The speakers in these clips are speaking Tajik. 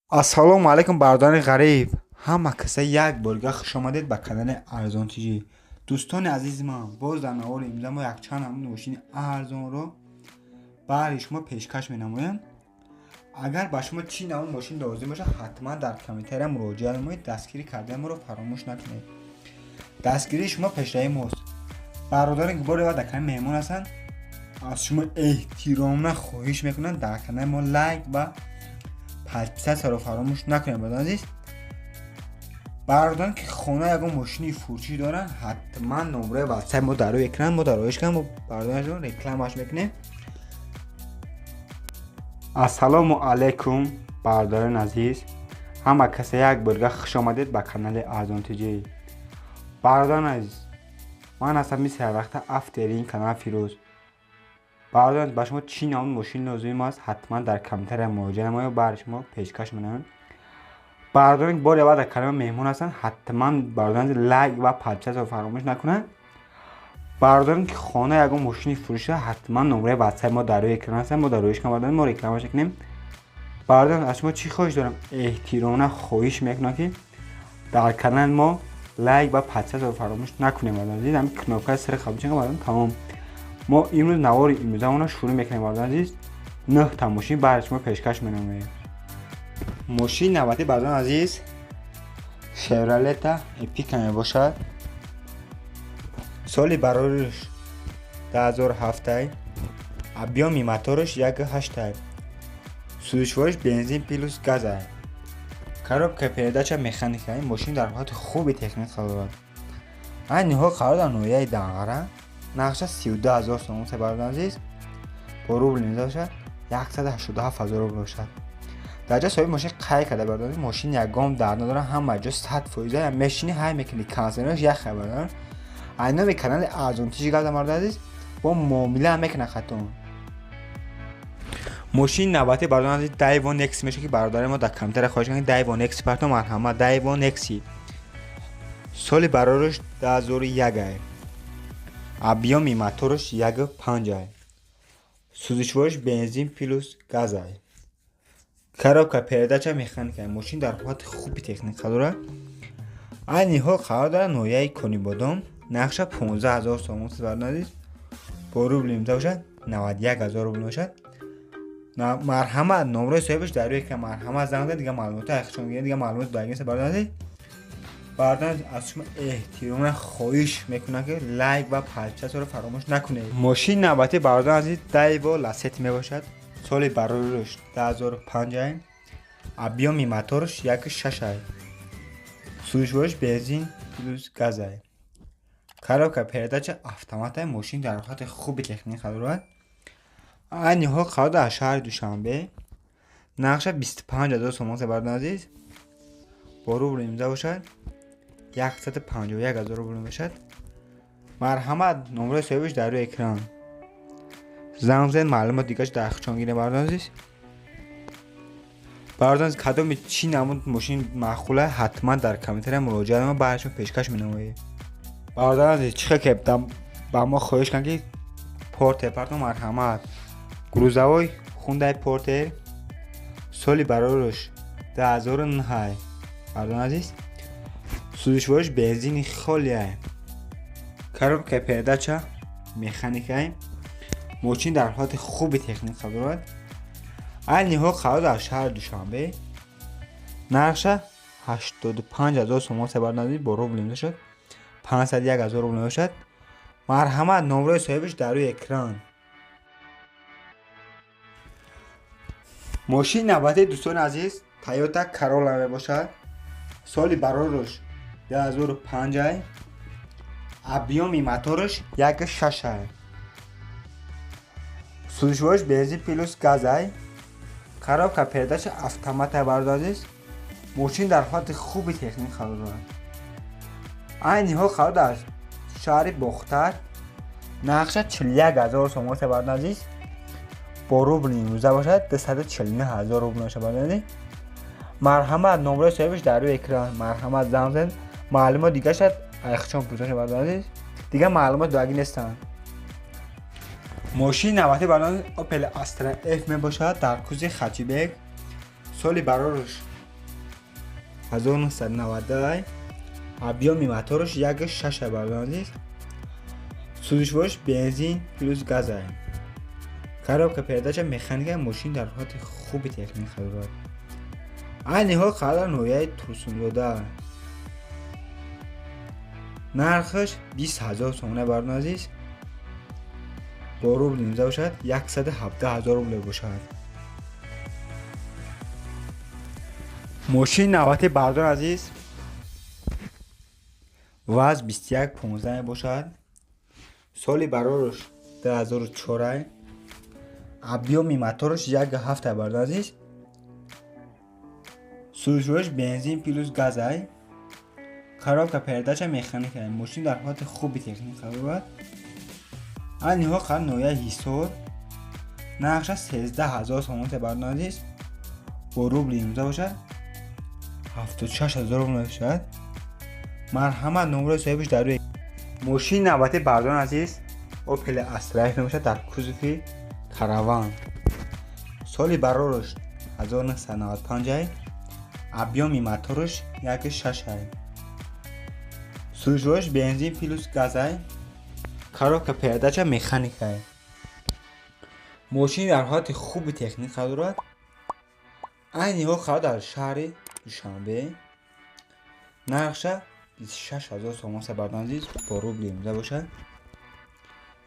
Ассалому алайкум, бародарони ғариб! Ҳама каса як борга хуш омадед ба канали Арзон ТЖ. Дӯстони азизи ман, боз дар навори имрӯза мо якчанд намуди мошини арзонро баҳри шумо пешкаш менамоем. Агар ба шумо чӣ намуд мошин лозим бошад, ҳатман дар комментария муроҷиат намоед, дастгирӣ кардани моро фаромӯш накунед. Дастгирии шумо пешравии мост. Бародароне ки бори аввал дар канали меҳмон ҳастанд, аз шумо эҳтиромона хоҳиш мекунам, дар канали мо лайк ва подписаться ро фаромӯш накунед. Бародарон азиз, бародарон ки хона ягон мошини фурӯшӣ доранд, ҳатман номраи ватсап мо дар рӯи экран, мо дар роиш кунам, мо бародаронашон рекламаш мекунем. Ассалому алайкум, бародарони азиз! Ҳама каса як борга хуш омадед ба канали Арзон ТЖ. Бародарони азиз, ман ҳастам мисли ҳарвақта автори ин канал Фирӯз. Бародарон, ба шумо чӣ намуд мошин лозим аст, ҳатман дар комментария муроҷиат намоед, баҳри шумо пешкаш менамоем. Бародарон ки бори аввал дар канали мо меҳмон ҳастанд, ҳатман, бародарон, лайк ва подписаться ро фаромӯш накунанд. Бародарон ки хона ягон мошини фурӯша, ҳатман номраи ватсап мо дар рӯи экран ҳастанд, мо дар роиш кунам, бародарон, мо рекламаш мекунем. Бародарон, аз шумо чӣ хоҳиш дорам? Эҳтиромона хоҳиш мекунам, ки дар канали мо лайк ва подписаться ро фаромӯш накунем. Бародарон азиз, ҳамин кнопкаи сари қабулча, бародарон, тамом. Мо имрӯз навори имрӯзамонро шурӯъ мекунем. Бародарон азиз, нӯҳта мошин баҳри шумо пешкаш менамоем. Мошини навбатӣ, бародарон азиз, Шевролета Эпика мебошад. Соли барориш 2007, объёми мотораш 1,8, сӯзишвориш бензин плюс газа, коробка передача механика. Ин мошин дар ҳолати хуби техникӣ қарор дорад. Айни ҳол қарор дар ноҳияи Данғара, нархша 32 000 сомон. Бародарон азиз, бо рубл имрӯза бошад, 187 000 рубл бошад. Дар ҷо соҳиби мошин қайд карда, бародарон, мошин ягон дард надорад, ҳама ҷо 100%, мешинӣ, ҳай мекунӣ, кондиционераш яхе. Бародарон, ай номи канали Арзон ТЖ гап, бародарон азиз, бо муомила мекунад хатон. Мошини навбатӣ, бародарон азиз, Дайво Некси мешавад, ки бародари мо дар комментария хоҳиш карданд Дайво Некси парто. Марҳамат, Дайво Некси, соли барориш 2001 ай, объёми мотораш 1,5 ай, сӯзишвориш бензин плюс газ ай, коробка передача механика. Мошин дар ҳолати хуби техника дорад. Айни ҳол қарор дорад ноҳияи Конибодом, нархша 15 000 сомон. Бародарон азиз, бо рубл имрӯза бошад, 91 000 рубл мебошад. Марҳамат, номрои соҳибаш дар рӯи экран, марҳамат, занг занед, дига маълумоти ҳақиқшон гиред. Дига маълумот додагӣ нест. Бародарон азиз, бародарон, аз шумо эҳтиромона хоҳиш мекунам, ки лайк ва подписаться ро фаромӯш накунед. Мошини навбатӣ, бародарон азиз, Дайво Ласети мебошад. Соли барориш 2005 ай, объёми мотораш 1,6 ай, сӯзишвориш бензин плюс газ ай, коробка передача автомат ай. Мошин дар ҳолати хуби техникӣ қарор дорад. Айни ҳол қарор дар шаҳри Душанбе, нархша 25 000 сомон. Бародарон азиз, бо рубл имрӯза бошад, 151 000 рубл мебошад. Марҳамат, номрои соҳибаш дар рӯи экран, занг занед, маълумот дигараш дар хучон гиред. Бародарон азиз, бародарон, кадоми чӣ намуд мошин маъқула, ҳатман дар комментария муроҷиат намо, баҳри шумо пешкаш менамоем. Бародарон азиз, чӣ хел ки ба мо хоҳиш карданд, ки Портер парто, марҳамат, грузовой Хундай Портер, соли барориш 2009. Бародарон азиз, сӯзишвориш бензини холиай, коробка передача механикай. Мошин дар ҳолати хуби техника дорад. Айни ҳол қарор дар шаҳри Душанбе, нархша 85 000 сомон. Бародарон, бо рубл мебошад, 501 000 рубл мебошад. Марҳамат, номрои соҳибаш дар рӯи экран. Мошини навбатии, дӯстони азиз, Тойота Карола мебошад. Соли барораш 2005 ай, объёми мотораш 1,6 ай, сӯзишвориш бензин плюс газ ай, коробка передача автомат ай. Бародари азиз, мошин дар ҳолати хуби техникӣ қарор дорад. Айни ҳол қарор дар шаҳри Бохтар, нархша 41 000 сомон. Бародари азиз, бо рубли имрӯза бошад, 249 000 рубл мешавад. Бародари азиз, марҳамат, номрои соҳибаш дар рӯи экран, марҳамат, занг занед, маълумот дигарашад айхчон пурсоша. Бародари азиз, дигар маълумот додагӣ нестанд. Мошини навбатӣ, бародарон, Opel Astra F мебошад дар кузови хэтчбек, соли барориш 1990, объёми мотораш 1,6, бародари азиз. Сӯзишвориш бензин плюс газай. Коробка передача механика. Мошин дар ҳолати хуби техника дорад. Айни ҳол қарор ноҳияи Турсунзода. Нархаш 20 000 сомона, бародари азиз. Бо рубли имрӯза бошад, 117 000 рубле бошад. Мошини навбатӣ, бародари азиз, ВАЗ 2115 мебошад. Соли барораш 2004, объёми мотораш 1,7, бародари азиз. Сӯзишвориш бензин плюс газай. Коробка передача механика. Мошин дар ҳолати хуби техника дорад. Айни ҳол қарор ноҳияи Ҳисор. Нархша 13 000 сомон, бародари азиз. Бо рубли имрӯза бошад, 76 000 рубл мешавад. Марҳамат, номерои соҳибаш дар рӯи. Мошини навбатӣ, бародари азиз, Опел Астра мебошад дар кузови Караван. Соли барораш 1995, объёми мотораш 1,6, сӯзишвориш бензин плюс газай. Коробка передача механикай. Мошин дар ҳолати хуби техника дорад. Айни ҳол қарор дар шаҳри Душанбе. Нархша 26 000 сомон, бародари азиз. Бо рубли имрӯза бошад,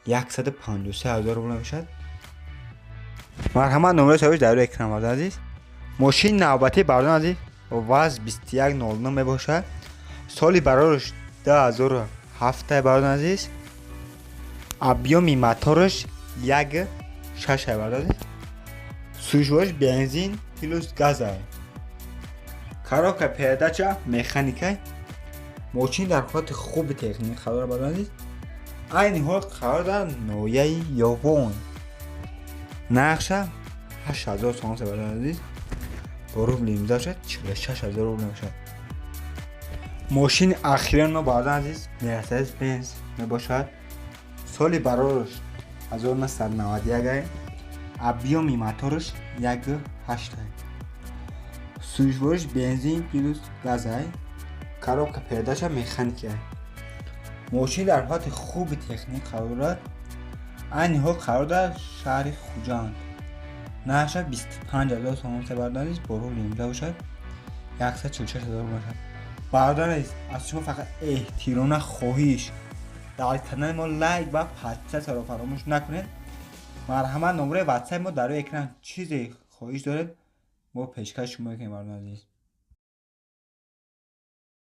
153 000 рубл мебошад. Марҳамат, номерои соҳибаш дар рӯи экран, бародари азиз. Мошини навбатӣ, бародари азиз, ВАЗ 2109 мебошад. Соли барораш 2007, бародари азиз. Объёми мотораш 1,6, бародари азиз. Сӯзишвориш бензин плюс газай. Коробка передача механикай. Мошин дар ҳолати хуби техника дорад, бародари азиз. Айни ҳол қарор дар ноҳияи Ёвон. Нархша 8000 сомон, бародари азиз. Бо рубли имрӯза бошад, 46 000 рубл мебошад. Мошини ахиран мо, бародари азиз, Мерседес Бенз мебошад. Соли барораш 1991, объёми мотораш 1,8, сӯзишвориш бензин плюс газай. Коробка передача механика. Мошин дар ҳолати хуби техник қарор дорад. Айни ҳол қарор дар шаҳри Хуҷанд. Нархша 25 000 сомон, бародари азиз. Бо рубли имрӯза бошад, 146 000 бошад. Бародари азиз, аз шумо фақат эҳтиромона хоҳиш: дар канали мо лайк ва подписатьсяро фаромӯш накунед. Марҳамат, номерои ватсапи мо дар рӯи экран. Чизе хоҳиш доред, мо пешкаш шумо мекунем, бародари азиз.